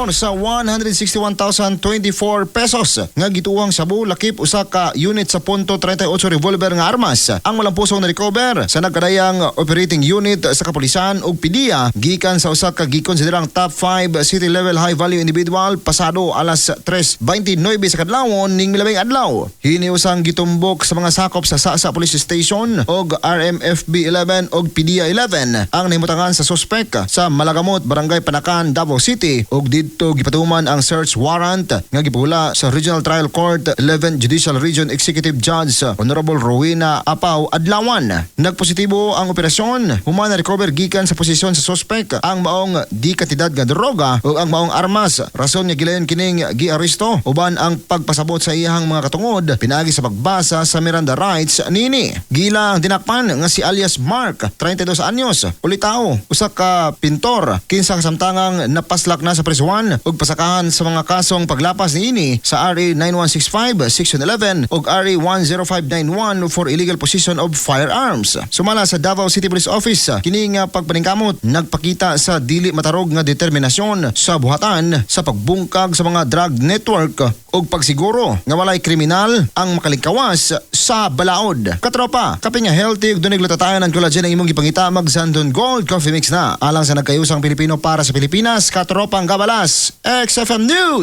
Balor sa 161,024 pesos nga gituwang sabu lakip usa ka unit sa .38 revolver nga armas ang malampusong na-recover sa nagkadayang operating unit sa kapulisan ug PDEA gikan sa usa ka gikonsiderang top 5 city level high value individual pasado alas 3:29 sa kadlawon ning milabing adlaw. Hiniusang gitumbok sa mga sakop sa Sasa Police Station og RMFB 11 og PDEA 11 ang nahimutangan sa suspek sa Malagamot, Barangay Panacan, Davao City ug didto gipatuman ang search warrant nga gipahula sa Regional Trial Court 11 Judicial Region Executive Judge Honorable Rowena Apaw Adlawan. Nagpositibo ang operasyon human na recover gikan sa posisyon sa suspek ang maong di kantidad nga droga ug ang maong armas. Rason nga gilayon kining giaresto uban ang pagpasabot sa iyahang mga katungod pinaagi sa pagbasa sa Miranda rights nini. Gila ang dinakpan nga si alias Mark, 32 anyos, ulitao, usa ka pintor kinsa kasamtangang napaslak na sa prisuhan ug pasakahan sa mga kasong paglapas niini sa RA 9165, Section 11 ug RA 10591 for illegal possession of firearms. Sumala sa Davao City Police Office, kini nga pagpaningkamot nagpakita sa dili matarog nga determinasyon sa buhatan sa pagbungkag sa mga drug network ug pagsiguro nga walay kriminal ang makalingkawas sa balaod. Katropa, kape nga healthy ug dunay glutathione and collagen ang imong gipangita, mag Sandon Gold Coffee Mix na. Alang sa nagkayusang Pilipino para sa Pilipinas, Katropang Gabalas, XFM News.